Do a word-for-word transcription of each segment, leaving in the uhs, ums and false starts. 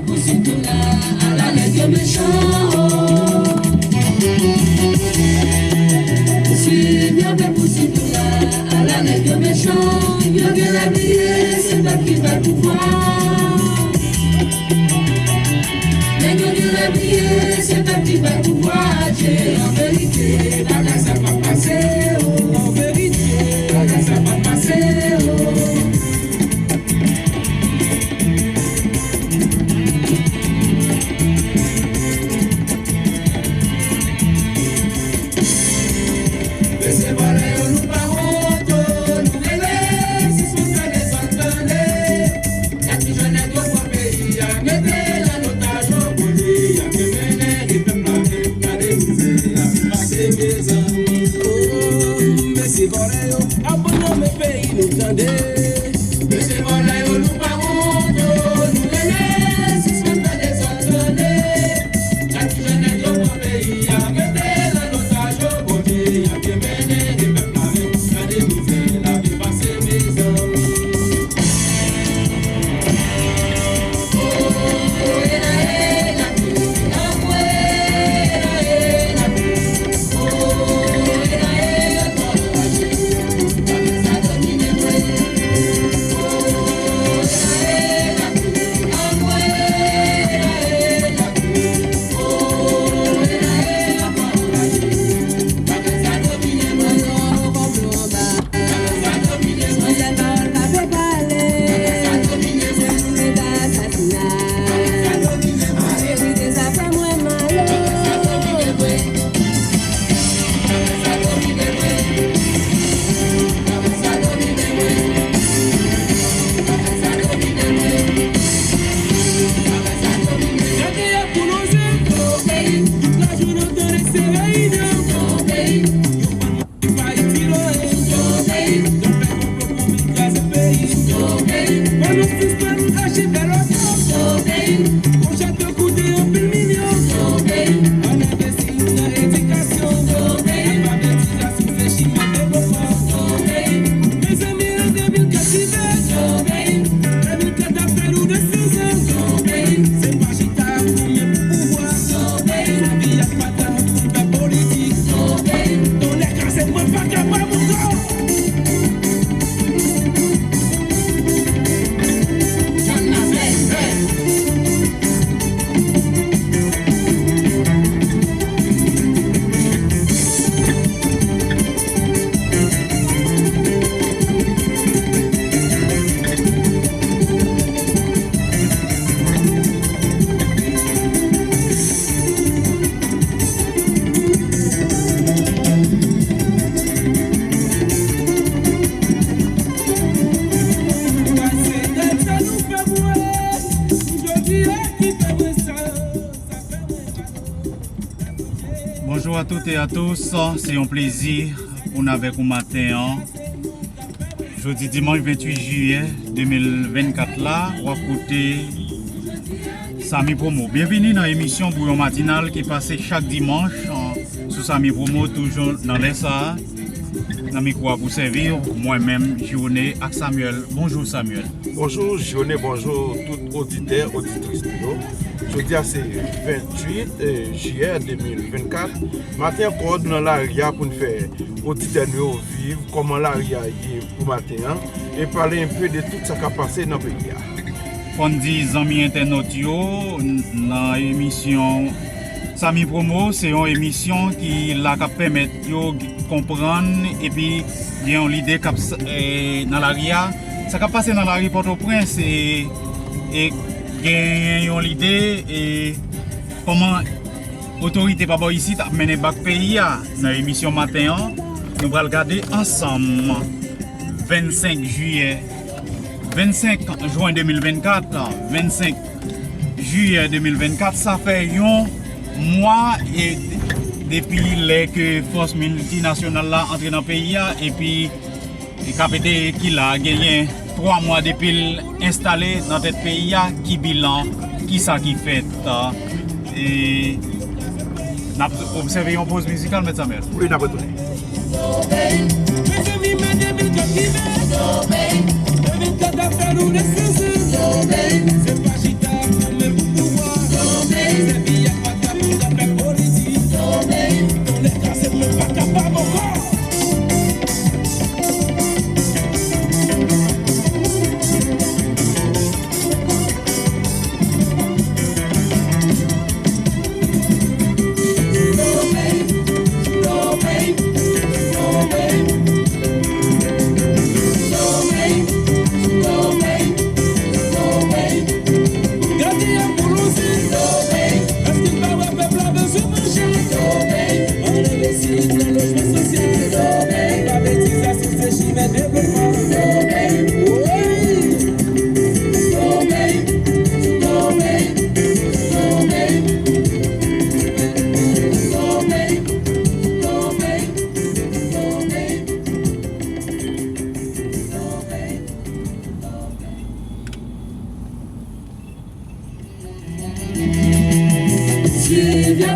Pou sitou la, ala nèg yo mechan, oh. Pou sitou la, ala nèg yo mechan, yo genlè bliye se pèp ki bay pouvwa. Nèg yo genlè bliye se pèp ki bay pouvwa. Dye an verite, bagay sa p ap pase, oh. An verite, bagay sa p ap pase, oh. Mesye vòlè yo, nou pa wont, nou rele, sispann fè dezòd, tande. Gad kijan nèg yo pran peyi a, mete l an otaj, oh, Bondye a te mennen e pèp la menm, gade mizè a, pase mezanmi. Oh, mesye vòlè yo, abandone peyi nou, tande. Mesye vòlè yo, nou pa wont, nou rele, sispann fè dezòd, tande. Gad kijan nèg yo pran peyi a, mete l an otaj, oh, Bondye a te mennen e pèp la menm, gade mizè lavi pase mezanmi. Bonjour à toutes et à tous, se yon plezi pou n avèk ou maten an. Jodi dimanch venntuit jiyè de mil vennkat la, w ap koute Samy Promo. Byenvini nan emisyon Bouyon Matinal ki pase chak dimanch, an, sou Samy Promo, toujou nan lè sa a. Nan mikwo a pou sèvi w, mwen menm, Jone ak Samuel. Bonjou, Samuel. Bonjou, Jone, bonjou tout oditè, oditris nou yo. Jodi a se venntuit, eh, jiyè de mil vennkat. Maten ankò, nou nan lari a pou n fè oditè nou yo viv kòman lari a ye pou maten an e pale enpe de tout sa k ap pase nan peyi a. Fò n di zanmi entènòt yo, n-, nan emisyon Samy Promo, se yon emisyon ki la k ap pèmèt yo g-, konprann epi gen yon lide k ap s-, eh, nan lari a. Sa k ap pase nan lari Pòtoprens, e, e gen yon lide, e, kòman otorite pa bò isit ap mennen bak peyi a. Nan emisyon maten an, nou pral gade ansanm vennsenk jiyè, vennsenk jen de mil vennkat, vennsenk jiyè de mil vennkat, sa fè yon mwa e depi lè ke fòs miltinasyonal la antre nan peyi a, epi E K P T ki la genyen twa mwa depi l enstale nan tèt peyi a, ki bilan, ki sa ki fèt? E n ap obsève yon poz mizikal, Mèt Samuel. Wi, n ap retounen. Mezanmi, men de mil kat rive. De mil kat ap fè nou desizyon. Se pa chita, men pou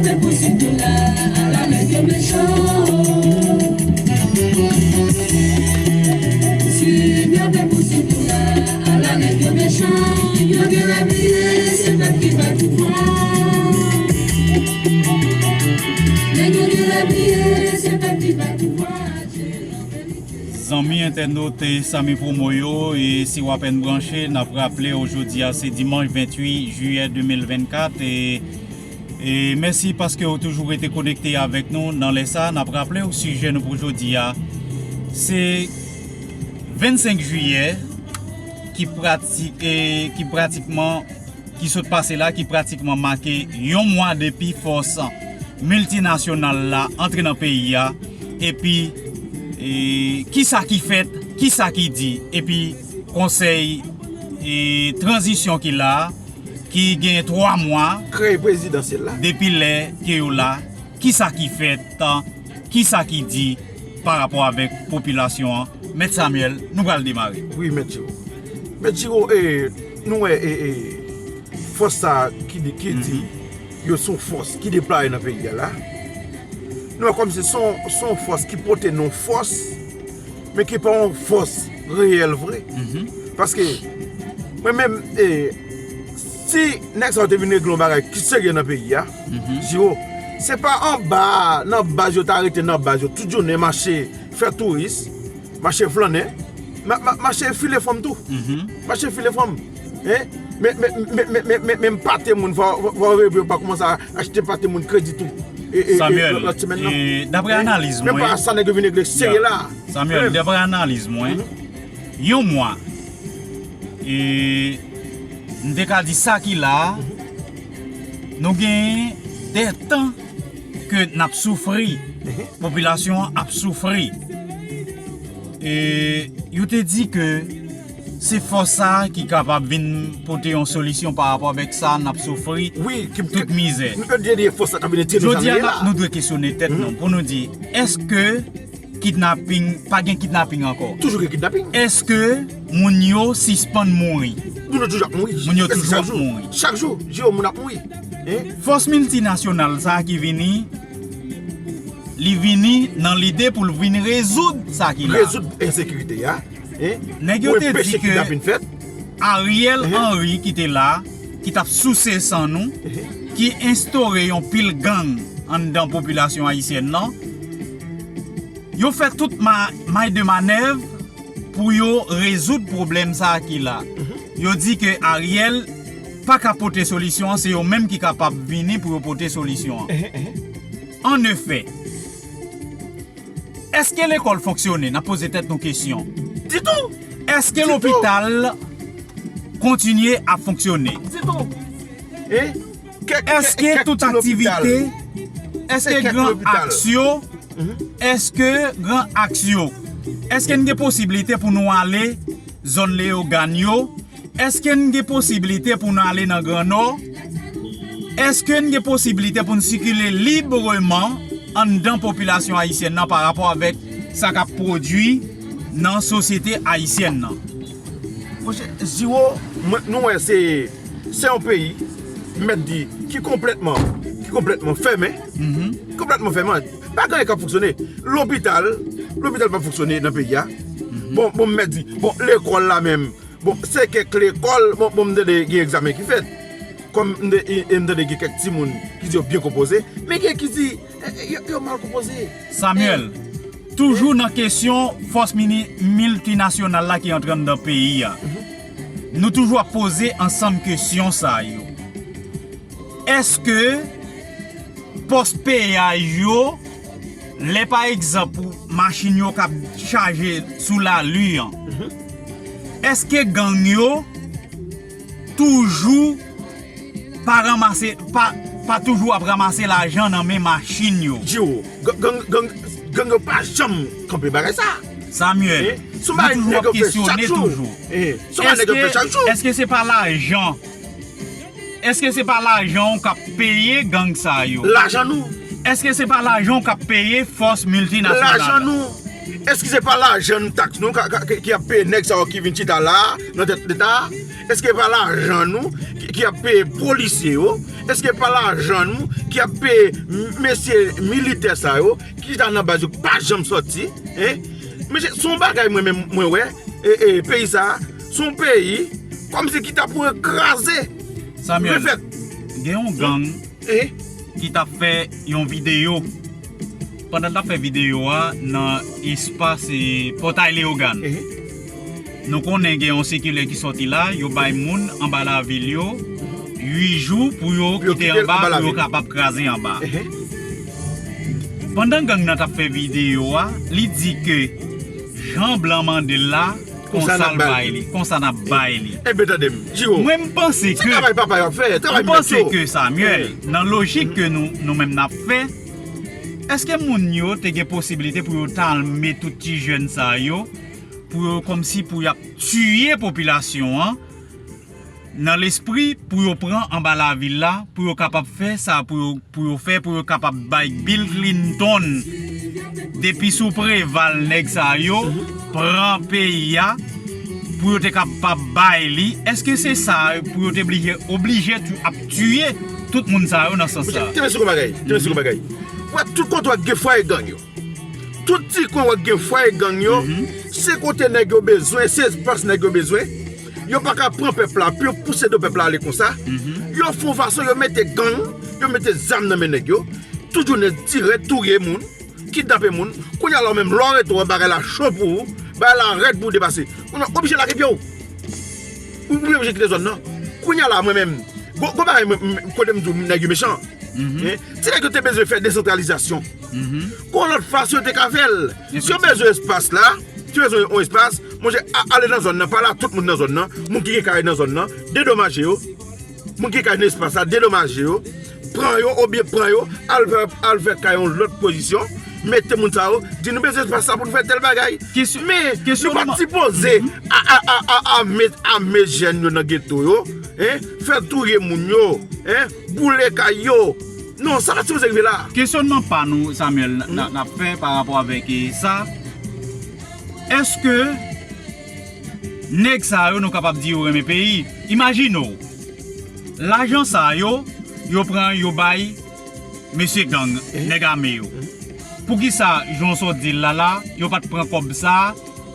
Fè pou sipou la, ala nèg yo mechan. Si yo fè pou sipou la, ala nèg yo mechan. Yo gen labliye, se pèp ki bay pouvwa. Nèg yo gen labliye, se pèp ki bay pouvwa. Zanmi entènot, e, Samy Promo yo, e si w apèn branche, n ap raple w jodi a se dimanch venntuit jiyè de mil vennkat, e, e mèsi paske w toujou rete konekte avèk nou nan lè sa. N ap raple w sijè nou pou jodi a se vennsenk jiyè ki prati-, e ki pratikman ki sot pase la, ki pratikman make yon mwa depi fòs miltinasyonal la antre nan peyi a, epi, e, kisa ki fèt, kisa ki di, epi konsèy, e, tranzisyon ki la, ki gen twa mwa kreye prezidansyèl la, depi lè ke yo la, kisa ki fèt, kisa ki di pa rapò avèk popilasyon an. Mèt Samuel, nou pral demare. Wi, Mèt Giro. Mèt Giro, e, nou wè, e, e, fòs sa a ki di, ki di yo se yon fòs ki deplwaye nan peyi a la. Nou wè kòmsi se yon, se yon fòs ki pote non fòs, men ki pa yon fòs reyèl vre. Paske, mwen menm, e, si nèg sa yo te vin regle yon bagay ki serye nan peyi a, Giro, se pa anba, nan baz yo ta rete nan baz yo, tout jounen mache fè touris, mache flannen, ma-, ma-, mache file fanm tou. Mache file fanm. Hein? Men, men, men, men, men, men, men pate moun, fò, fò, fò reve yo pa kòmanse a achte pate moun kredi tou. E, e, e, Samuel, lòt semèn nan. E, daprè analiz mwen, menm pa sa nèg yo vin regle serye la. Samuel, daprè analiz mwen, yon mwa, e, m te ka di sa ki la, nou gen de tan ke n ap soufri, popilasyon an ap soufri. E yo te di ke se fòs sa a ki kapab vin pote yon solisyon pa rapò avèk sa n ap soufri, wi, ki, tout mizè. Jodi a, nou dwe kesyone tèt nou pou nou di, èske kidnaping, pa gen kidnaping ankò? Toujou gen kidnaping. Èske moun yo sispann mouri? Moun yo toujou ap mouri. Moun yo toujou ap mouri. Chak jou, Jero, moun ap mouri. Hein? Fòs miltinasyonal sa a ki vini, li vini nan lide pou l vin rezoud sa ki la. Rezoud ensekirite a. Hein? Nèg yo te di ke Ariel Henry ki te la, ki t ap souse san nou, ki enstore yon pil gang anndan popilasyon ayisyèn nan, yo fè tout ma-, may de manèv pou yo rezoud pwoblèm sa a ki la. Yo di ke Ariel pa ka pote solisyon an, se yo menm ki kapab vini pou yo pote solisyon an. An efè, èske lekòl fonksyone? N ap poze tèt nou kesyon. Ditou! Èske lopital kontinye ap fonksyone? Ditou! Èske tout aktivite, èske gran aks yo, èske gran aks yo, èske n gen posiblite pou nou ale zòn Leyogàn yo? Èske n gen posiblite pou n ale nan Gran Nò? Èske n gen posiblite pou n sikile libreman anndan popilasyon ayisyèn nan pa rapò avèk sa k ap pwodui nan sosyete ayisyèn nan? Monchè, Jero, mwen, nou wè se, se yon peyi, m mèt di, ki konplètman, ki konplètman fèmen. Konplètman fèmen. Pa gen anyen k ap fonksyone. Lopital, lopital p ap fonksyone nan peyi a. Bon, bon, m mèt di, bon, lekòl la menm, bon, se kèk lekòl, bon, bon, m tande gen egzamen ki fèt. Kòm m te, e, e m tande gen kèk timoun ki di yo byen konpoze, men gen ki di, e, e, yo, yo mal konpoze. Samuel, toujou nan kesyon fòs mini-, miltinasyonal la ki antre anndan peyi a, nou toujou ap poze ansanm kesyon sa yo. Èske pòs peyaj yo, lè pa egzanp machin yo k ap chaje sou lari an, èske gang yo toujou pa ranmase, pa, pa toujou ap ranmase lajan nan men machin yo? Jero, gang, gang, gang, gang yo pa janm kanpe bagay sa. Samuel, nou toujou ap kesyone toujou. Èske, èske se pa lajan Èske se pa lajan w k ap peye gang sa yo? Lajan nou. Èske se pa lajan w k ap peye fòs miltinasyonal? Lajan nou. Èske se pa lajan n, taks nou ka, ka, ki, ki ap peye nèg sa yo ki vin chita la a, nan tèt leta a? Èske pa lajan nou ki, ki ap peye polisye yo? Èske pa lajan nou ki ap peye m- mesye militè sa yo ki chita nan baz yo, ki pa janm sòti? Hein? Mesye, se yon bagay mwen menm mwen wè, e, e, peyi sa, se yon peyi kòmsi ki ta pou kraze. Samuel, refèt. Gen yon gang ki t ap fè yon videyo. Pandan l t ap fè videyo a nan espas, e, Pòtay Leyogàn. Nou konnen gen yon sikilè ki sòti la, yo bay moun anba lavil yo uit jou pou yo kite anba, pou yo kapab kraze anba. Pandan gang nan t ap fè videyo a, li di ke jan blan mande l la, konsa l ap bay li, konsa n ap bay li. Enben tande m, Jiro. Mwen, m panse ke, se travay papa yo ap fè, travay mèt yo. M panse ke, Samuel, nan lojik ke nou, nou menm n ap fè, èske moun yo te gen posiblite pou yo ta arme tout ti jèn sa yo, pou yo kòmsi pou y ap tiye popilasyon an, nan lespri pou yo pran anba lavil la, pou yo kapab fè sa pou yo, pou yo fè, pou yo kapab bay Bill Clinton, depi sou Preval, nèg sa yo pran peyi a, pou yo te kapab bay li. Èske se sa pou yo te blije, oblije tou ap tiye tout moun sa yo nan sans sa? Kenbe sou bagay, kenbe sou bagay. Wè, tout kote w gen fwaye gang yo. Tout ti kwen w gen fwaye gang yo, se kote nèg yo bezwen, se espas nèg yo bezwen. Yo pa ka pran pèp la, pou yo pouse do pèp la ale konsa. Yo fè yon fason, yo mete gang, yo mete zam nan men nèg yo. Tout jounen dirèk touye moun, kidnape moun. Kounye a la w menm, lè w rete w, bagay la cho pou ou, bagay la rèd pou w depase. Kounye a w oblije lage pye w. Ou oblije kite zòn nan. Kounye a la mwen menm, gwo, gwo bagay mwen, mwen, kote m di w nèg yo mechan. Hein? Ti nèg yo te bezwen fè desantralizasyon. Gon lòt fason yo te ka fè l. Si yo bezwen espas la, si yo bezwen yon espas, monchè, a- ale nan zòn nan, pale a tout moun nan zòn nan, moun ki gen kay nan zòn nan, dedomaje yo. Moun ki gen kay nan espas la, dedomaje yo. Pran yo, oubyen pran yo, al fè, al fè kay yon lòt pozisyon, mete moun sa yo, di nou bezwen espas la pou nou fè tèl bagay. Men, nou pa t sipoze a, a, a, a, a met, a met jèn yo nan geto yo, hein? Fè touye moun yo, hein? Boule kay yo. Non, sa pa t sipoze rive la. Kesyonman pa nou, Samuel, n, n, n ap fè pa rapò avèk, e, sa. Èske nèg sa yo, nou kapab di yo renmen peyi? Imajine w, lajan sa yo, yo pran, yo bay mesye gang, nèg ame yo. Poukisa, jan w sot di l la la, yo pa t pran kòb sa,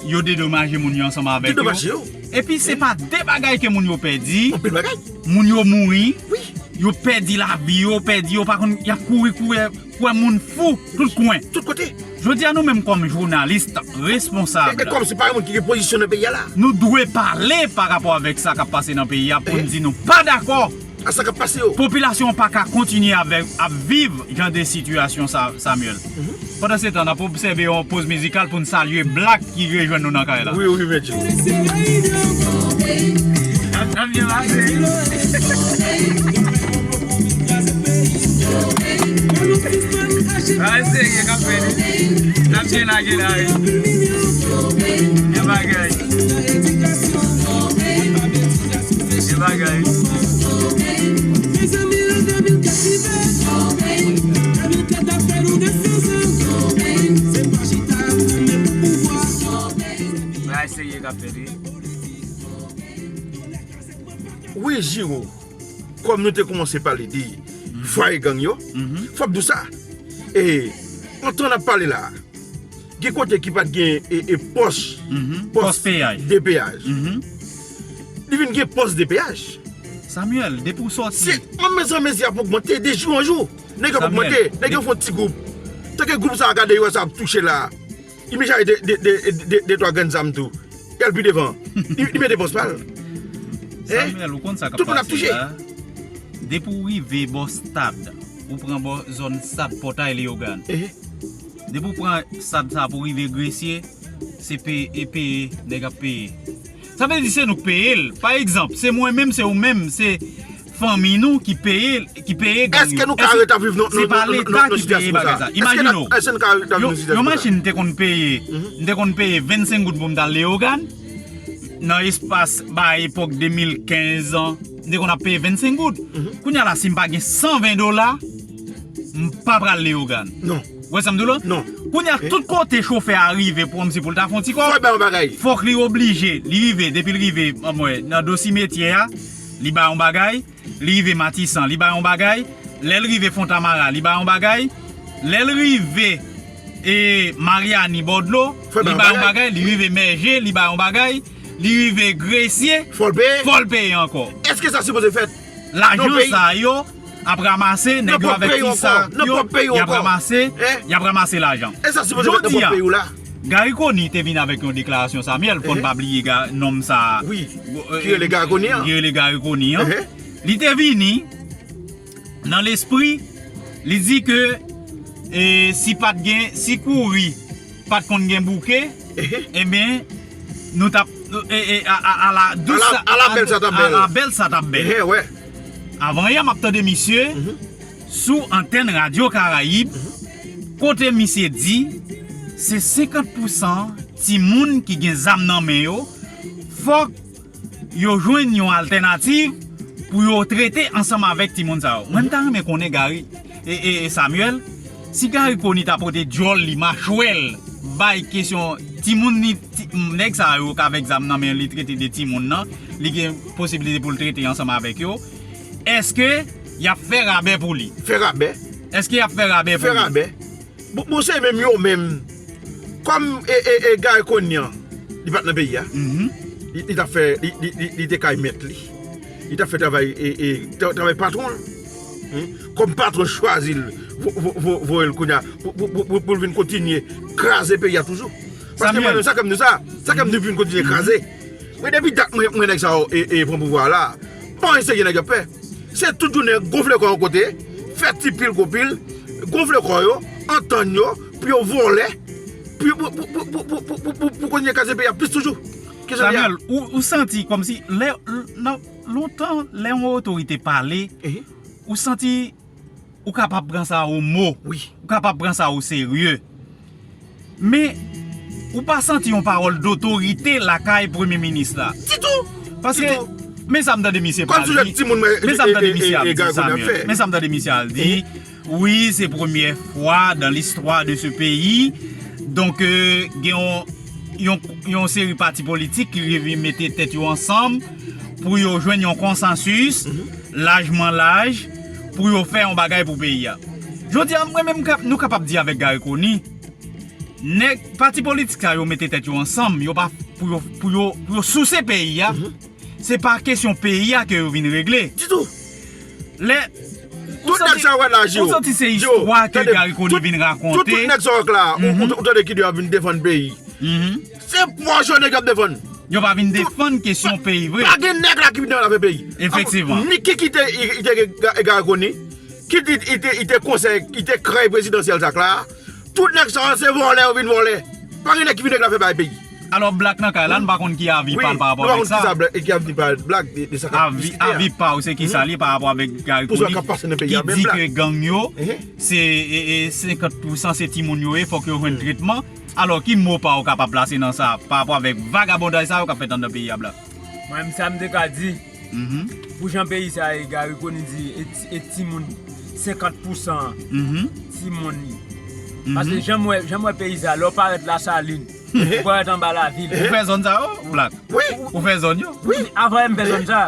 yo dedomaje moun yo ansanm avèk yo? Dedomaje yo. Epi se pa de bagay ke moun yo pèdi. Anpil bagay. Moun yo mouri. Wi. Yo pèdi lavi yo, pèdi, yo pa konn, y ap kouri, kouri, kwè moun fou tout kwen. Tout kote. Jodi a, nou menm kòm jounalis responsab, e, e kòmsi pa gen moun ki gen pozisyon nan peyi a la, nou dwe pale pa rapò avèk sa k ap pase nan peyi a, pou n di nou pa dakò. A sa k ap pase yo. Popilasyon an pa ka kontinye avèk, ap viv jan de sitiyasyon sa, Samuel. Pandan se tan, n ap obsève yon poz mizikal pou n salye Black ki rejwenn nou nan kay la. Wi, wi, Medjou. N ap, n ap byen pase. Bagay serye k ap fèt wi. N ap byen lage la wi. Byen bagay. Byen bagay. Bagay serye k ap fèt wi. Wi, Jiro, kòm nou te kòmanse pale de fwaye gang yo, fò m di w sa. E, antan n ap pale la, gen kote ki pa t gen, e, e, pòs, pòs pòs peyaj. De peyaj. Li vin gen pòs de peyaj. Samuel, depi w sòti. Se anmezanmezi ap ogmante de jou an jou. Nèg yo ap ogmante, nèg yo fè yon ti gwoup. Tanke gwoup sa a gade yo wè sa ap touche la. Li mechaye de, de, de, de, de twa grenn zam tou. Li al pi devan. Li, li mete pòs pa l. Hein? Samuel, ou konn sa k ap pase la? Depi w rive bò stad, ou pran bò zòn stad Pòtay Leyogàn. Depi w pran stad sa pou rive Gresye, se peye, e peye, nèg ap peye. Sa vle di se nou k peye l. Pa egzanp, se mwen menm, se ou menm, se fanmi nou ki peye, ki peye gang yo. Èske nou ka rete ap viv nan, nan, nan, nan, nan sitiyasyon sa? Imajine w, yon machin te konn peye, m te konn peye vennsenk goud pou m t al Leyogàn. Nan espas ba epòk de mil kenz an, m te konn ap peye vennsenk goud. Kounye a la, si m pa gen san ven dola, m pa pral Leyogàn. Non. Ou wè sa m di w la? Non. Kounye a, tout kote chofè a rive, kòmsi pou l ta fè yon ti kòb, fòk bay yon bagay. Fòk li oblije, li rive, depi l rive, anmwey, nan do simetyè a, li bay yon bagay, li rive Matisan, li bay yon bagay, lè l rive Fontamara, li bay yon bagay, lè l rive e Maryani, Bòdlo, li bay yon bagay, li rive Mèje, li bay yon bagay, li rive Gresye, fò l peye ankò. Èske sa sipoze fèt? Lajan sa yo ap ranmase, nèg yo avèk ti sak yo, y ap ranmase, y ap ranmase lajan. Jodi a, Gary Conille te vin avèk yon deklarasyon, Samuel, fò n pa bliye nonm sa a, ki rele Gary Conille an. Li te vini nan lespri, li di ke, e, si pa t gen, si kouri pa t konn gen bouke, ebyen, nou t ap, e, e, a, a, a la dous, a la bèl sa t ap bèl. A la bèl sa t ap bèl. Avan yè, m ap tande misye sou antèn Radyo Karayib, kote misye di se senkant pousan timoun ki gen zam nan men yo, fòk yo jwenn yon altènativ pou yo trete ansanm avèk timoun sa yo. Mwen, m ta renmen konnen Gary, e, e, e Samuel, si Gary Conille ta pote djòl li, machwè l, bay kesyon timoun li, ti, nèg sa yo k avèk zam nan men li trete de timoun nan, li gen posiblite pou l trete ansanm avèk yo, èske y ap fè rabè pou li? Fè rabè? Èske y ap fè rabè pou li? Fè rabè. Bon, bon, se menm yo menm. Kòm, e, e, e, Gary Conille an, li pa t nan peyi a. Li, li t ap fè, li, li, li, li te kay mèt li. Li t ap fè travay, e, e, tra-, travay patwon l. Kòm patwon chwazi l, vo-, vo-, vo-, voye l kounye a, pou, pou, pou, pou, pou l vin kontinye kraze peyi a toujou. Paske mwen menm, sa k ap di sa, sa k ap di pou vin kontinye kraze. Mwen, depi dat mwen, mwen nèg sa yo, e, e, pran pouvwa a la, pa anyen serye nèg yo ap fè. Se tout jounen gonfle kò yon kote, fè ti pil gwo pil, gonfle kò yo, antann yo, pou yo vòlè, pou, pou, pou kontinye kraze peyi a plis toujou. Samuel, ou, ou santi kòmsi, lè, l-, nan, lontan, lè yon otorite pale, ou santi ou kapab pran sa o mo. Ou kapab pran sa o serye. Men, ou pa santi yon pawòl dotorite lakay premye minis la? Ditou! Paske, men sa m tande misye pral di, men sa m tande misye ap di, Samuel, men sa m tande misye al di, wi, se premyè fwa dans l'histoire de ce pays, donk, euh, gen yon, yon, yon seri pati politik ki rive mete tèt yo ansanm pou yo jwenn yon konsansis lajman laj pou yo fè yon bagay pou peyi a. Jodi a, mwen menm, nou kapab di avèk Gary Conille, nèg pati politik sa yo mete tèt yo ansanm, yo pa pou yo, pou yo, pou yo souse peyi a. Se pa kesyon peyi a ke yo vin regle. Ditou. Lè, tout nèg sa yo wè la, Gio. Ou santi se istwa ke Gary Conille vin rakonte. Tout, tout nèg sa yo la, ou, ou, ou tande ki di y ap vin defann peyi. Se pwòch yo nèg y ap defann. Yo pa vin defann kesyon peyi vre. Pa gen nèg la ki vin defann afè peyi. Efektivman. Ni ki kite, i, i te Ga-, Gary Conille, ki di, i te, i te konsèy, i te krèy prezidansyèl sa k la. Tout nèg sa yo se vòlè yo vin vòlè. Pa gen nèg ki vin regle afè bay peyi. Alò, Black nan kay la, nou pa konn ki avi pa l pa rapò avèk sa. Ki sa Black, ki avi pa Black de, de sa k ap diskite a. Avi pa w se ki sa li pa rapò avèk Gary Conille ki di ke gang yo, se, e, e, senkant pousan se timoun yo ye, fòk yo jwenn tretman. Alò, ki mo pa w kapab plase nan sa, pa rapò avèk vagabondaj sa yo k ap fèt anndan peyi a, Black? Mwen menm, sa m te ka di, pou jan peyi sa ye, Gary Conille di, e ti, e timoun, senkant pousan timoun. Paske jan m wè, jan m wè peyi sa, lè w parèt Lasalin, ou parèt anba lavil. Ou fè zòn sa yo, Black? Wi. Ou fè zòn yo? Wi. Avan m fè zòn sa,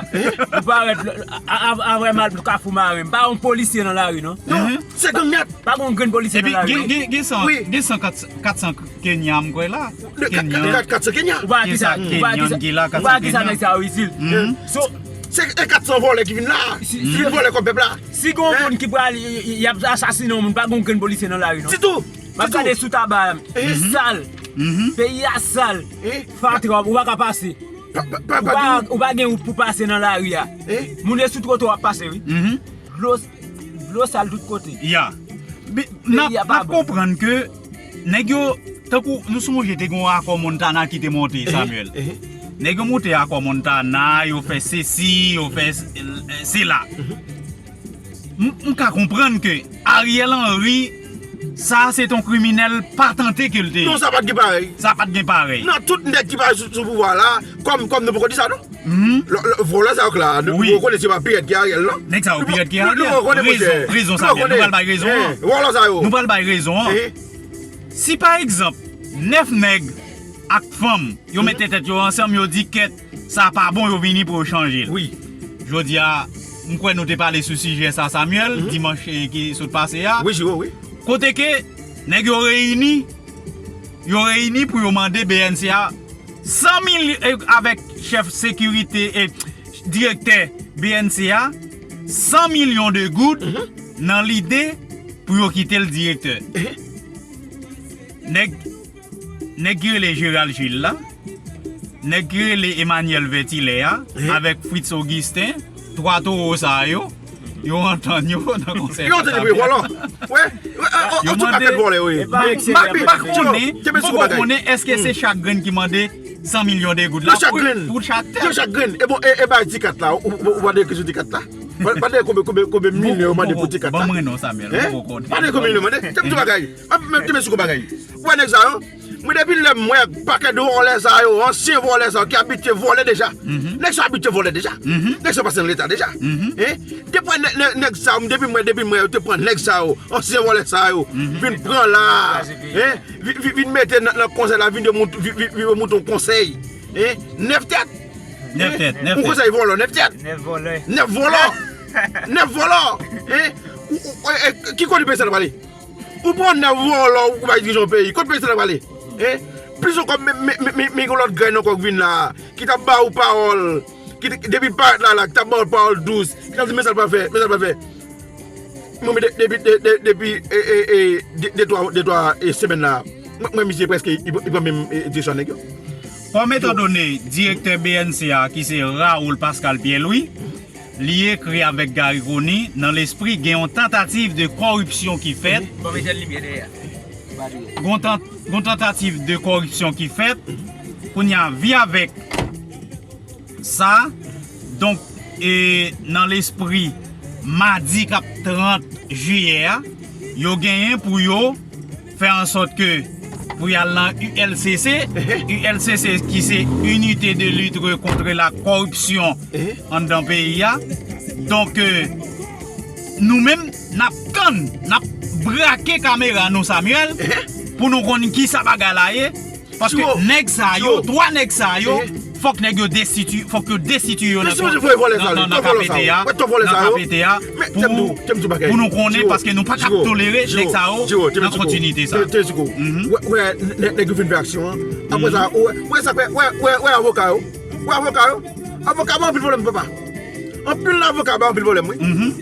ou parèt, a, a, avan m al Kafou Maren, m pa yon polisye nan lari, non. Non, se gang nèt. Pa gen yon grenn polisye nan lari, non. Epi, gen, gen, gen san, gen san kat, kat san Kenya, m kwè la. Kenyan. Kat san Kenya. Ou pa ki sa, ou pa ki sa, ou pa ki sa nèg sa yo itil. So, se, e kat san vòlè ki vin la, ki vin vòlè kòb pèp la. Si gen yon moun ki pral, y, y, y ap asasinen yon moun, pa gen yon grenn polisye nan lari, non. Ditou. M ap gade sou taba a, li sal. Peyi a sal. Fatra, ou pa ka pase. Ou pa, ou pa gen wout pou pase nan lari a. Moun yo sou twotwa ap pase, wi. Dlo, dlo sal tout kote. Ya. N ap, n ap konprann ke nèg yo, tankou nou sonje te gen yon akò Montana ki te monte, Samuel. Nèg yo monte akò Montana, yo fè sesi, yo fè s-, sela. M, m ka konprann ke Ariel Henry, sa se t on kriminèl patante ke l te ye. Non, sa pa t gen parèy. Sa pa t gen parèy. Nan tout nèg ki pa sou, sou pouvwa la, kòm, kòm nou poko di sa, non? Lè, lè, vòlè sa yo k la, nou, nou rekonèt se pa pi rèd ke Ariel, non? Nèg sa yo pi rèd ke Ariel. Nou rekonèt, monchè. Rezon, rezon, Samuel. Nou pral bay rezon an. Vòlè sa yo. Nou pral bay rezon an. Si pa egzanp, nèf nèg ak fanm, yo mete tèt yo ansanm, yo di kèt, sa pa bon, yo vini pou yo chanje l. Wi. Jodi a, m kwè nou te pale sou sijè sa, Samuel, dimanch eh, ki sot pase a. Wi, Jiro, wi. Kote ke nèg yo reyini, yo reyini pou yo mande B N C A san milyon, avèk chèf sekirite e direktè B N C A, san milyon de goud nan lide pou yo kite l direktè. Nèg, nèg ki rele Gérald Gilles la, nèg ki rele Emmanuel Vertilè a, avèk Fritz Augustin, twa towo sa yo, yo antann yo nan konsèy. Yo antann yo vòlò. Wè, wè, yo mande, m pa konnen, m poko konnen èske se chak grenn ki mande san milyon de goud la pou chak tèt. Yo chak grenn. E bon, e ba di kat la, ou pa de ekri sou di kat la. Pa de konbyen milyon yo mande pou di kat la. Ban mwen non, Samuel, m poko konnen. Pa de konbyen milyon yo mande. Tèm di bagay. Tèm sou bagay. Ou wè nèg sa yo? Mwen depi lè m wè pakèt vòlè sa yo, ansyen vòlè sa yo ki abitye vòlè deja. Nèg sa abitye vòlè deja. Nèg sa pase nan leta deja. Depi nèg sa yo, depi mwen, depi mwen yo te pran nèg sa yo, ansyen vòlè sa yo, vin pran la, vin mete nan konsèy la, vin yo moute yon konsèy. Nèf tèt. Nèf tèt, nèf tèt. Yon konsèy vòlò, nèf tèt. Nèf vòlè. Nèf vòlò. Nèf vòlò. Ki kote peyi sa n ap pale? Ou pran nèf vòlò, ou bay dirijan yon peyi. Kot peyi sa n ap pale? Plis ankò, men yon lòt grenn ankò k vin la, ki t ap ba ou pawòl, ki depi l parèt la, la, ki t ap ba ou pawòl dous, ki t ap di men sa l pral fè, men sa l pral fè. Mwen, depi, depi, de twa, de twa semèn la, mwen, misye prèske, li pran menm direksyon nèg yo. Kòm etandone direktè B N C A ki se Raoul Pascal Pierre Louis, li ekri avèk Garry Conille nan lespri gen yon tantativ de kòripsyon ki fèt. Gon tantativ de kòripsyon ki fèt. Kounye a, vi avèk sa, donk, e nan lespri madi k ap trant jiyè a, yo genyen pou yo fè an sòt ke pou y al nan U L C C, U L C C ki se Unité de lutte contre la corruption anndan peyi a. Donk, nou menm, n ap tann, n ap brake kamera nou, Samuel, pou nou konn kisa bagay la ye. Paske nèg sa yo, twa nèg sa yo, fòk nèg yo destitye, fòk yo destitye yo nan K P T a, nan K P T a, pou nou konnen, paske nou pa ka tolere nèg sa yo nan kontinite sa. Wè, nèg yo fin fè aksyon an. Apre sa, wè, wè sa, wè, wè avoka yo. Wè avoka yo. Avoka ba anpil pwoblèm, papa. Anpil avoka ba anpil pwoblèm, wi.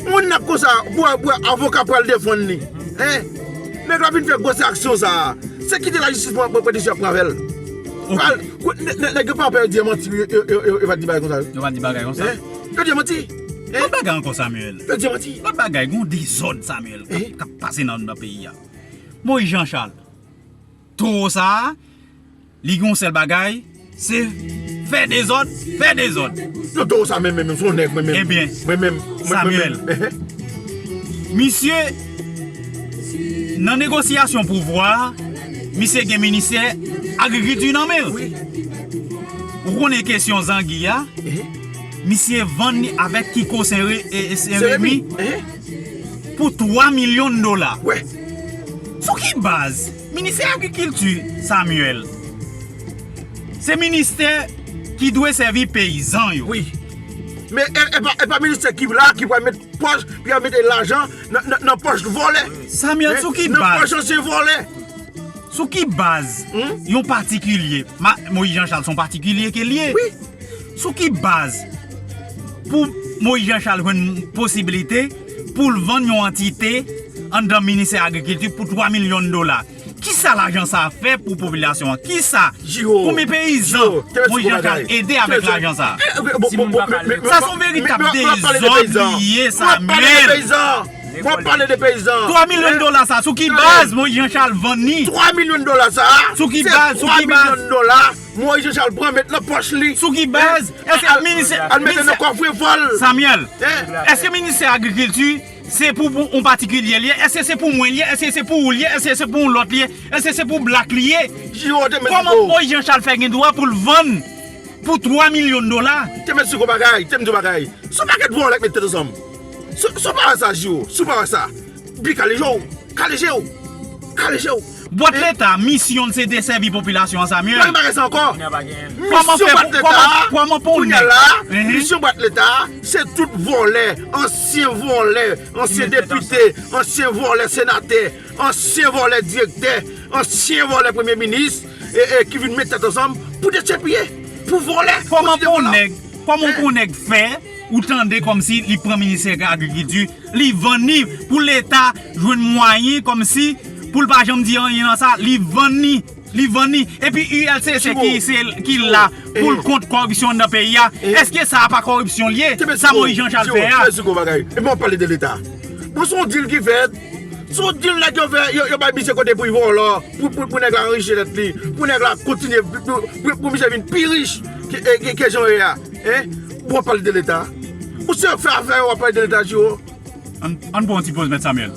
Moun n ap konsa, pou wè avoka pral defann li. Nèg la vin fè gwòs aksyon sa. Se kite lajistis pran desizyon ap pran avè l. Nèg yo pa pè di manti, yo pa di bagay konsa. Yo pa di bagay konsa. Yo di manti. Lòt bagay ankò, Samuel. Yo di manti. Lòt bagay, gon dezòd, Samuel, k ap pase nan peyi a. Moïse Jean Charles, towo sa a, li gen yon sèl bagay, se fè dezòd, fè dezòd. Yo towo sa menm, menm, menm, se yon nèg, mwen menm. Ebyen, Samuel, misye, nan negosyasyon pouvwa a, misye gen ministè agrikilti nan men l. Ou konnen kesyon zangi a, misye vann li avèk Kiko Sen Remi pou twa milyon dola. Sou ki baz? Ministè agrikilti, Samuel, se ministè ki dwe sèvi peyizan yo. Wi. Men e pa ministè ki la ki pral met pòch, ki pral mete lajan nan pòch vòlè. Samuel, sou ki baz? Nan pòch ansyen vòlè. Sou ki baz yon patikilye, Moïse Jean Charles se yon patikilye ke l ye. Sou ki baz pou Moïse Jean Charles jwenn posiblite pou l vann yon antite anndan ministè agrikilti pou twa milyon dola? Kisa lajan sa a fè pou popilasyon an? Kisa? Konbyen peyizan Moïse Jean Charles ede avèk lajan sa a? Sa se yon veritab dezòd li ye, Samuel. Mwen ap pale de peyizan. Twa milyon dola sa, sou ki baz Moïse Jean Charles vann li? Twa milyon dola sa, sou ki baz, sou ki baz? Moïse Jean Charles pran met nan pòch li. Sou ki baz? Èske ministè, al mete nan kòfrefò l. Samuel, èske ministè agrikilti se pou yon patikilye li ye? Èske se pou mwen li ye? Èske se pou ou li ye? Èske se pou yon lòt li ye? Èske se pou blak li ye? Kòman Moïse Jean Charles fè gen dwa pou l vann pou twa milyon dola? Te mèt sou gwo bagay, te m di w bagay. Se yon pakèt vòlè k met tèt ansanm. Si w pa wè sa, Jiro, si w pa wè sa, bi kale je w, kale je w, kale je w. Bwat leta, misyon l se desèvi popilasyon an, Samuel. Pa gen bagay sa ankò. Kòman fè, kòman, kòman pou nèg? Kounye a la, misyon bwat leta, se tout vòlè, ansyen vòlè, ansyen depite, ansyen vòlè senatè, ansyen vòlè direktè, ansyen vòlè premye minis, e, e ki vin met tèt ansanm pou dechèpiye, pou vòlè, pou kite vòlè. Kòman pou nèg, kòman pou nèg fè, ou tande kòmsi li pran ministè agrikilti, li vann li pou leta jwenn mwayen kòmsi pou l pa janm di anyen nan sa, li vann li, li vann li. Epi U L C C ki se, ki la pou l kont kòripsyon anndan peyi a, èske sa a pa kòripsyon l ye? Sa Moyiz Jan Chal fè a? Epi m ap pale de leta. Bon, se yon dil ki fèt. Se yon dil nèg yo fè, yo, yo bay misye kote pou l vòlò, pou, pou, pou nèg la anrichi tèt li, pou nèg la kontinye, pou, pou, pou misye vin pi rich ke, ke, ke jan yo ye a. Hein? Bon, w ap pale de leta. Ou se yo k fè afè yo, w ap pale de leta, Jiro. Ann, ann pran yon ti poz, Mèt Samuel.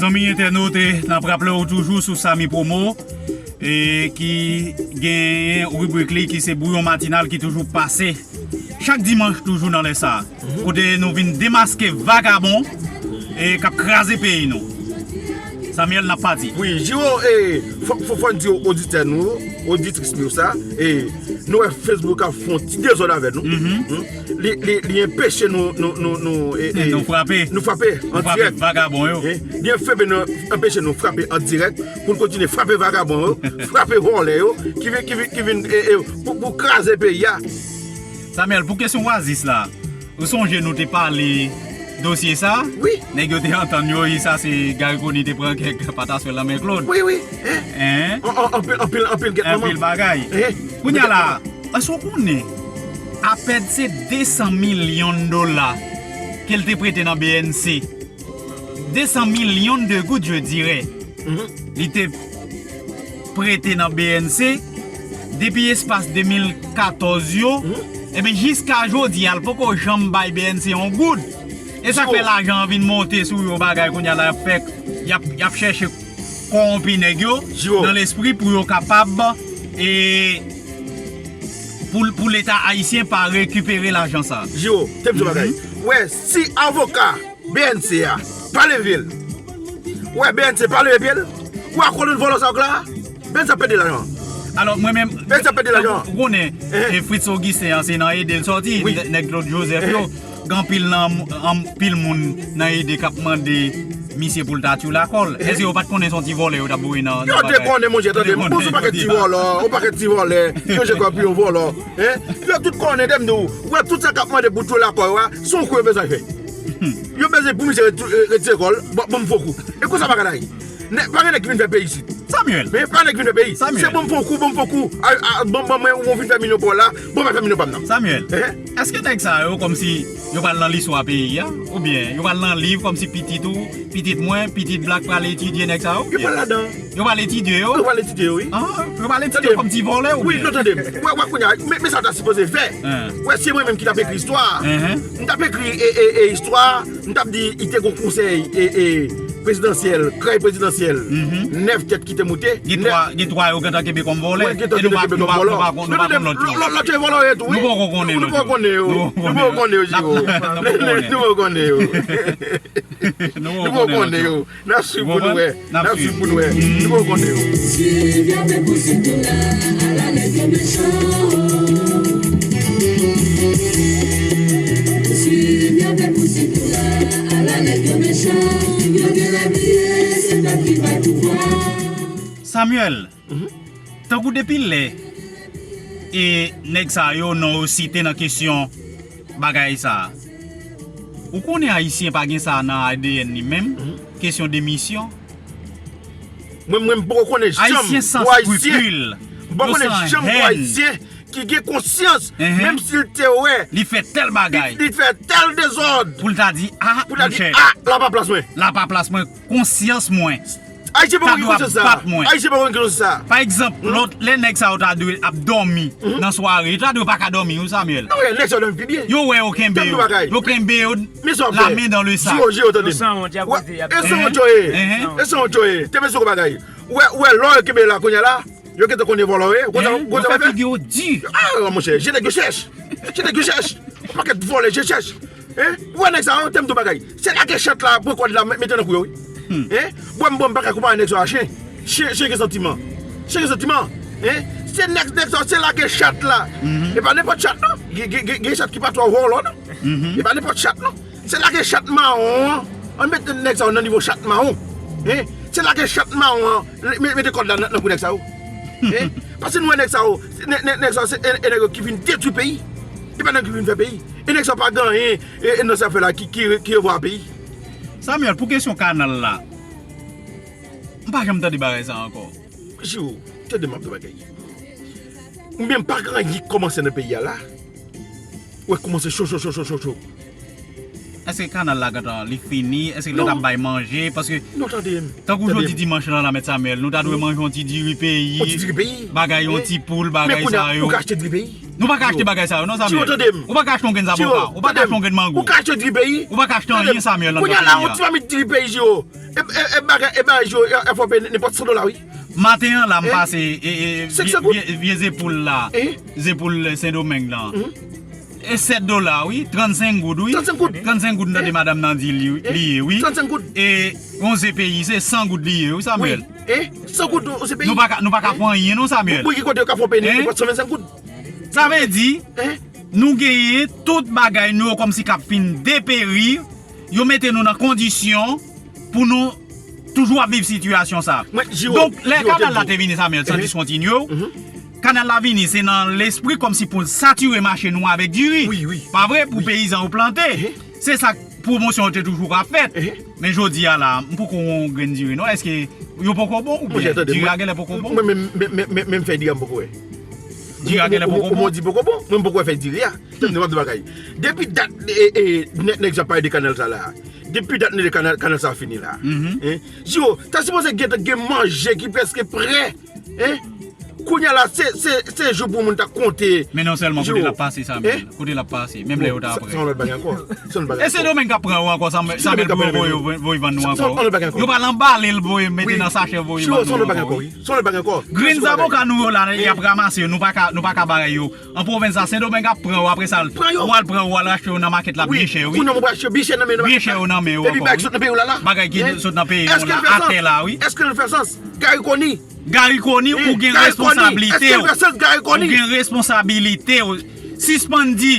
Zanmi entènot, n ap raple w toujou sou Samy Promo, e ki genyen ribrik li ki se Bouyon Matinal ki toujou pase chak dimanch toujou nan lè sa a. Kote nou vin demaske vagabon e k ap kraze peyi nou. Samuel, n ap pati. Wi, Jiro, e, fò, fò, fò n di oditè nou, oditris nou sa, e, nou wè Facebook ap fè yon ti dezòd avè nou. Li, li, li enpeche nou, nou, nou, nou, e, e, nou frape. Nou frape an dirèk. Vagabon yo. E, li enpeche nou, enpeche nou frape an dirèk pou n kontinye frape vagabon yo, frape vòlè yo, ki vin, ki vin, ki vin, e, e, pou, pou kraze peyi a. Samuel, pou kesyon Oasis la, ou sonje nou te pale dosye sa? Wi. Nèg yo te antann yo, e sa se Garry Conille te pran kèk pataswèl nan men Claude. Wi, wi. Hein? An, an, anpil, anpil, anpil gèt manman. Anpil bagay. Hein? Kounye a la, èske w konnen APED se de san milyon dola ke l te prete nan B N C? De san milyon de goud, je dirais. Li te prete nan B N C depi espas de mil katòz yo. Ebyen, jiska jodi a, l poko janm bay B N C yon goud. E sa k fè lajan an vin monte sou yo bagay kounye a la, y ap fè, y ap, y ap chèche kòwonpi nèg yo nan lespri pou yo kapab, e, pou, pou Leta ayisyen pa rekipere lajan sa. Jiro, te m di yon bagay. Ou wè, si avoka B N C a pa leve l, ou wè B N C pa leve pye l, ou wè kolonn vòlò sa yo k la a, B N C ap pèdi lajan. Alò, mwen menm, B N C ap pèdi lajan. Ou konnen, e, Fritz Augustin an, se nan ede l sòti, nè-, nèg Claude Joseph yo. Gen anpil nan, anpil moun nan ede k ap mande misye pou l ta tchoul akò l. Èske yo pa t konnen se yon ti vòlè yo t ap voye nan, nan bagay? Yo te konnen, monchè, tande m. Bon, se yon pakèt ti vòlò, yon pakèt ti vòlè, yo je kòpiyon vòlò. Hein? Yo tout konnen, tande m di w, ou wè tout sa k ap mande pou tchoul akò yo a, se yon kou yo bezwen fè. Yo bezwen pou misye retou-, e, retire kò l, bon, bon, fò kou. E konsa bagay la ye. Nè-, pa gen nèg ki vin fè peyi isit. Samuel. Men pa nèg ki vin fè peyi. Samuel. Se bon, fò kou, bon, fò kou. A, a, bon, bon, mwen, ou vin fè milyon pa w la, bon, mwen fè milyon pa m nan. Samuel. Hein? Èske nèg sa yo kòmsi yo pral nan listwa peyi a? Oubyen yo pral nan liv kòmsi pitit ou, pitit mwen, pitit Black pral etidye nèg sa yo? Yo pral ladan. Yo pral etidye yo? Yo pral etidye yo, wi. Ah, yo pral etidye yo kòm ti vòlè, oubyen? Wi, non, tande m. Wè, wè, kounye a, men, men sa w ta sipoze fè. Hein. Wè, se mwen menm ki t ap ekri istwa a. M t ap ekri, e, e, e, istwa a, m t ap di, li te gon konsèy, e, e, prezidansyèl, krèy prezidansyèl, nèf tèt ki te moute. Gen twa, gen twa yo gentan kenbe kòm vòlè. Wi, gentan kenbe kòm vòlè. E nou pa, nou pa, nou pa konn lòt yo. Lòt, lòt yo vòlè yo tou, wi. Nou poko konnen lòt yo. Nou poko konnen yo, Jiro. Nou poko konnen yo, Jiro. Nou poko konnen yo. Nou poko konnen yo. N ap swiv pou nou wè. N ap swiv pou nou wè. Nou poko konnen yo. Swiv yo, men pou sitou la, ala nèg yo mechan. Swiv yo, men pou sitou la, ala nèg yo mechan. Yo gen lavi, se pèp ki bay pouvwa. Samuel, tankou depi lè, e, nèg sa yo, non yo site nan kesyon bagay sa a, ou konnen Ayisyen pa gen sa nan A D N li menm, kesyon de misyon. Mwen, mwen, m poko konnen janm pou Ayisyen, m poko konnen janm pou Ayisyen ki gen konsyans, menm si l te wè li fè tèl bagay, li fè tèl dezòd, pou l ta di, a, pou l ta di, a, la pa plas mwen. La pa plas mwen, konsyans mwen. Ayisyen pa konn ki konsyans sa. Ayisyen pa konn ki konsyans sa. Pa egzanp, lòt lè nèg sa yo ta dwe ap dòmi nan sware, yo ta dwe pa ka dòmi, wi, Samuel. Non, nèg sa yo dòmi pi byen. Yo wè yo kenbe yo. Yo kenbe yo, la men dan le sak. Jiro, Jiro, tande m. E san wont yo ye. E san wont yo ye. Te mesye gwo bagay. Ou wè, ou wè lò yo kenbe la kounye a la. Yo gentan konnen vòlò ye. Konsa, konsa yo fè. Figi yo di. A, monchè, je nèg yo chèch. Je nèg yo chèch. Pakèt vòlè, je chèch. Hein? Ou wè nèg sa yo, tèm tou bagay. Se lage chat la, pran kòd la, mete nan kou yo, wi. Hein? Bon, m, bon, m pa ka konpare nèg sa yo a chen. Chen, chen gen santiman. Chen gen santiman. Hein? Se nèg, nèg sa yo, se lage chat la. E pa nenpòt chat, non. Gen, gen, gen, gen chat ki pa twò vòlò, non. E pa nenpòt chat, non. Se lage chat mawon an. Ann met nèg sa yo nan nivo chat mawon. Hein? Se lage chat mawon an. Mete kòd la nan, nan kou nèg sa yo. Hein? Paske nou wè nèg sa yo. Nèg, nèg, nèg sa yo se e, e nèg yo ki vin detwi peyi. E pa nèg ki vin fè peyi. E nèg sa yo pa gen anyen e, e nan sa yo fè la ki, ki, ki revwa peyi. Samuel, pou kesyon kanal la, m pa janm tande bagay sa ankò. Jiro, tande m ap di bagay. Ou menm pa gen anyen ki kòmanse nan peyi a la. Ou wè kòmanse cho, cho, cho, cho, cho, cho. Èske kanal la gentan li fini? Èske l ap bay manje? Paske tankou jodi dimanch lan la, Mèt Samuel, nou ta dwe manje yon ti diri peyi, bagay, yon ti poul, bagay sa yo. Ou ka achte diri peyi? Nou pa ka achte bagay sa yo, non, Samuel. Ou pa ka achte yon grenn zaboka, ou pa ka achte yon grenn mango. Ou ka achte diri peyi? Ou pa ka achte anyen, Samuel, nan peyi a. Kounye a la, yon ti mamit diri peyi, Jiro. E, e, e bagay, e bagay, Jiro, e, e fò peye nenpòt san dola, wi. Maten an la, m pase, e, e, vye, vye, vye zepoul la. Zepoul Sendomeng lan. E sèt dola, wi. Trannsenk goud, wi. Trannsenk goud. Trannsenk goud, m tande madanm nan di li, li ye, wi. Trannsenk goud. E yon ze peyi, se san goud li ye, wi, Samuel. Wi. E san goud, yon ze peyi. Nou pa ka, nou pa ka fè anyen, non, Samuel. Bon, ki kote yo ka fè peye nenpòt san vennsenk goud? Sa vle di, nou genyen tout bagay nou yo kòmsi k ap fin deperi, yo mete nou nan kondisyon pou nou toujou ap viv sitiyasyon sa. Donk, lè kanal la te vini, Samuel, san diskontinye w, kanal la vini, se nan lespri kòmsi pou l satire mache nou avèk diri. Pa vre? Pou peyizan yo plante. Se sa pwomosyon yo te toujou ap fèt. Men jodi a la, m poko wè yon grenn diri, non. Èske yo poko bon oubyen diri a genlè poko bon? Mwen menm, men, men, men, men m fè diri a m poko wè. Diri a genlè poko bon? Ou di poko bon, mwen m poko wè fè diri a. Tande, m ap di bagay. Depi dat, e, e, nèg, nèg sa pale de kanal sa la. Depi dat nèg kanal, kanal sa fini la. Hein? Jiro, ta sipoze gen, gen manje ki prèske prè. Hein? Kounye a la, se, se, se jou pou moun ta konte. Men non sèlman kote l ap pase, Samuel. Kote l ap pase, menm lè yo ta prè. Se yon lòt bagay ankò. Se yon lòt bagay ankò. E Sendomeng k ap pran yo ankò, Samuel, pou yo voye, voye vann nou ankò. Se yon lòt bagay ankò. Yo pral anbale l, voye, mete nan sachè, voye vann nou ankò, wi. Se yon lòt bagay ankò, wi. Se yon lòt bagay ankò. Grenn zaboka nou yo la, y ap ranmase yo, nou pa ka, nou pa ka bare yo. An pwovens la, Sendomeng ap pran yo, apre sa, ou al pran yo, ou al achte yo nan makèt la byen chè, wi. Byen chè yo nan men nou. Epi bagay ki sot nan peyi nou la, atè la, wi. Èske l fè sans? Gary Conille. Gary Conille, ou gen responsablite w. Ou gen responsablite w. Sispann di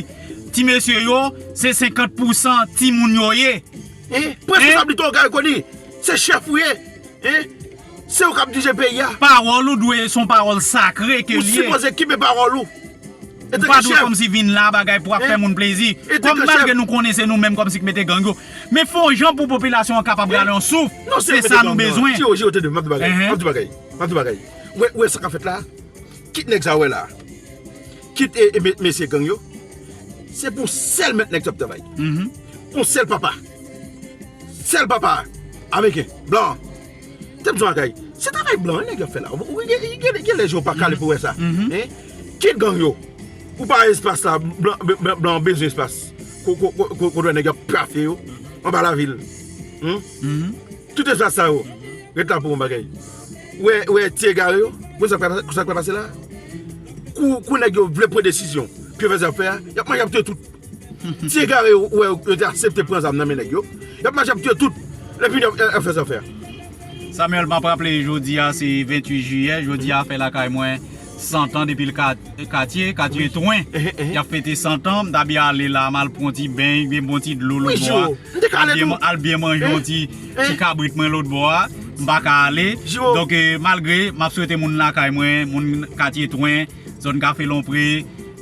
ti mesye yo, se senkant pousan timoun yo ye. Pran responsablite w, Gary Conille. Se chèf ou ye. Hein? Se ou k ap dirije peyi a. Pawòl ou dwe se yon pawòl sakre ke l ye. Ou sipoze kenbe pawòl ou. Ou pa dwe kòmsi vin la bagay pou ap fè moun plezi. Kòm malgre nou konnen se nou menm kòmsi k mete gang yo. Men fè yon jan pou popilasyon an kapab rale yon souf. Se sa nou bezwen. Jiro, Jiro, tande, m ap di bagay. M ap di bagay. M ap di bagay. Ou wè, ou wè sa k ap fèt la? Kit nèg sa ou wè la. Kit e, e me-, mesye gang yo. Se pou sèl mèt nèg sa ap travay. Pou sèl papa. Sèl papa ameriken, blan. Te m di w bagay. Se travay blan, nèg yo ap fè la. Ou gen, gen, gen lè je w pa kale pou wè sa. Hein? Kit gang yo. Ou pa espas la, blan, blan, blan bezwen espas. Ko, ko, ko, ko, kote nèg yo ap pyafe yo. Anba lavil. Tout espas sa yo. Ret la pou yon bagay. Ou wè, ou wè ti egare yo. Ou wè sa k pral pase, sa k pral pase la? Kou, kou nèg yo vle pran desizyon pou yo fè zafè a, y ap manje, y ap touye tout. Ti egare yo, ou wè, yo te aksepte pran zam nan men nèg yo. Y ap mache ap touye tout. Epi y ap, y ap fè zafè a. Samuel, m ap raple, jodi a se venntuit jiyè, jodi a fè lakay mwen san tan depi l ka-, katye, katye Twen. Y ap fete san tan, m ta byen ale la, m al pran ti beny, byen bon ti dlo lòt bò a. Al byen, al byen manje yon ti, ti kabrit mwen lòt bò a, m pa ka ale. Donk, eh, malgre, m ap swete moun lakay mwen, moun katye Twen, zòn Kafe Lonpre,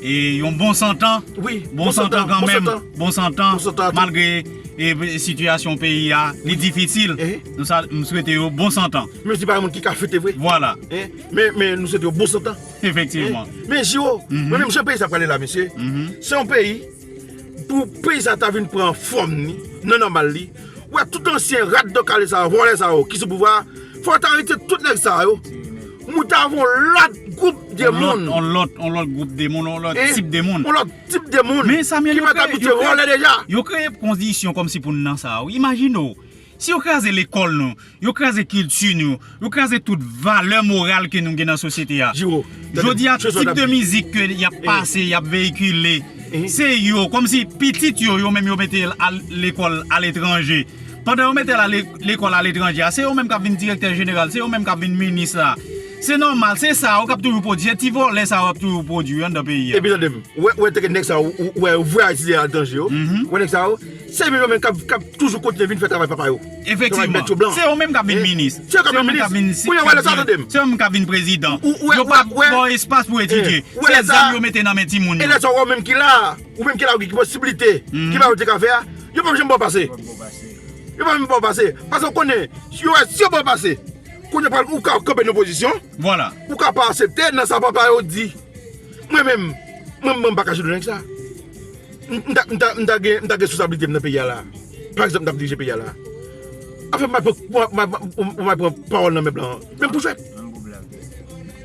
e yon bon santan. Wi, bon santan kanmenm. Bon santan. Malgre e, sitiyasyon peyi a, li difisil. Nou sa, m swete yo bon santan. Menm si pa gen moun ki ka fete vre. Vwala. Men, men nou swete yo bon santan. Efektivman. Men Jiro, mwen menm jan peyi sa prale la, mesye, se yon peyi, pou peyi sa ta vin pran fòm ni nan nòmal li, wè tout ansyen rat dan kale sa yo, vòlè sa yo ki sou pouvwa a, fò ta retire tout nèg sa yo. Mouta avè yon lòt gwoup de moun. On lòt, on lòt gwoup de moun, on lòt tip de moun. On lòt tip de moun ki pa t abitye vòlè deja. Yo kreye kondisyon kòmsi pou n nan sa. Imajine w, si yo kraze lekòl nou, yo kraze kilti nou, yo kraze tout valè moral ke nou gen nan sosyete a. Jodi a, tip de mizik ke y ap pase, y ap veyikile, se yo, kòmsi pitit yo, yo menm yo mete al lekòl aletranje. Pandan yo mete l lekòl aletranje a, se yo menm k ap vin direktè jeneral, se yo menm k ap vin minis la. Se nòmal, se sa yo k ap toujou pwodui, se ti vòlè sa yo k ap toujou pwodui anndan peyi a. Epi tande m, ou wè, ou wè teke nèg sa yo, ou wè, ou voye Ayiti aletranje yo, ou wè nèg sa yo, se yo menm k ap, k ap toujou kontinye vin fè travay papa yo. Efektivman. Se yo menm k ap vin minis. Se yo k ap vin minis. Kounye a, ou wè lè sa, tande m. Se yo menm k ap vin prezidan. Yo pa ba w espas pou etidye. Se zam yo mete nan men timoun yo. E lè sa, ou menm ki la, ou menm ki la, ou gen posiblite, ki pa yo te ka fè a, yo p ap janm ba w pase. Yo p ap janm ba w pase. Paske ou konnen, si yo, si yo ba w pase, kounye a, ou ka kanpe nan opozisyon, ou ka pa aksepte nan sa papa yo di. Mwen menm, mwen, mwen m pa ka jwenn nèg sa. M, m ta, m ta, m ta gen, m ta gen responsabilite m nan peyi a la. Pa egzanp, m t ap dirije peyi a la. Anfen, m ap pran, m ap, m ap, m ap pran pawòl nan men blan an. Menm pou jwèt.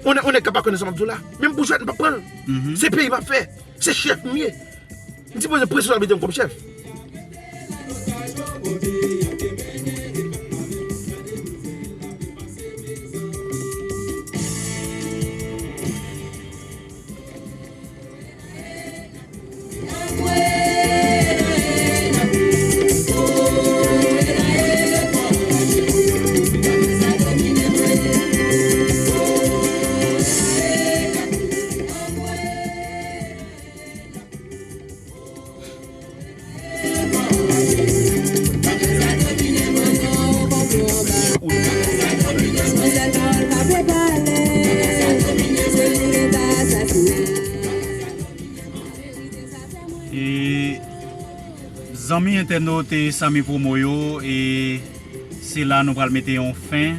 On nèg, on nèg k ap akonn sa m ap di w la. Menm pou jwèt, m p ap pran l. Se peyi m ap fè. Se chèf m ye. M sipoze pran responsabilite m kòm chèf. E, zanmi entènot e zanmi pwomo yo, e se la nou pral mete yon fen.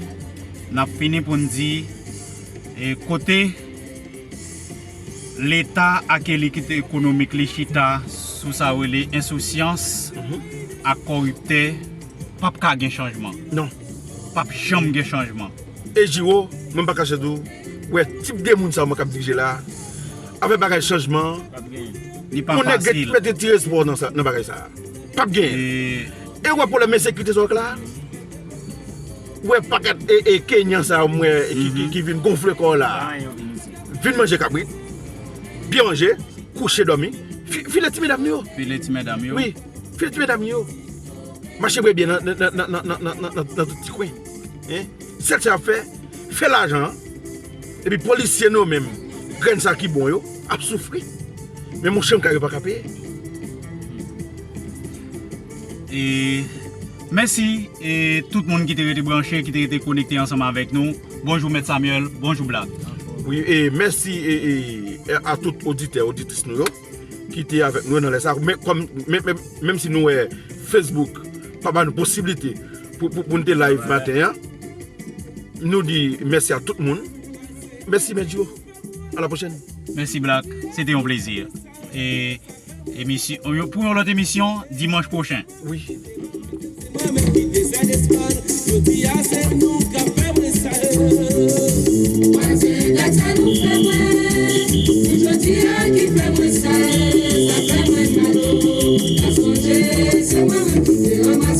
N ap fini pou n di, e, kote Leta ak elit ekonomik li chita sou sa yo rele ensousyans ak kòriptè, p ap ka gen chanjman. Non. P ap janm gen chanjman. E Jiro, mwen m pa kache di w, wè tip de moun sa yo mwen k ap dirije la, afè bagay chanjman, yon nèg gen mete ti respè nan sa, nan bagay sa. P ap genyen. E w wè pwoblèm ensekirite sa w la? Ou wè pakèt e, e Kenyan sa yo m wè ki, ki, ki vin gonfle kò yo la. Vin manje kabrit, byen manje, kouche dòmi, fi-, file ti medam nou yo. File ti medam yo. Wi, file ti medam nou yo. Mache byen nan, nan, nan tout ti kwen. Hein? Sèl sa y ap fè, fè lajan an. Epi polisye nou menm, grenn sa ki bon yo, ap soufri. Men monchè, m ka yo pa ka peye. E mèsi, e tout moun ki te rete branche, ki te rete konekte ansanm avèk nou. Bonjou, Mèt Samuel. Bonjou, Black. Wi, e mèsi, e, e, e a tout oditè, oditris nou yo, ki te avèk nou nan lè sa. Men, kòm, men, men, menm si nou wè Facebook pa ba nou posiblite pou, pou, pou n te live maten an, nou di mèsi a tout moun. Mèsi, Mèt Djo. A la pwochèn. Mèsi, Black. Se te yon plezi. E emisyon, pou yon lòt emisyon, dimanch pwochen. Wi.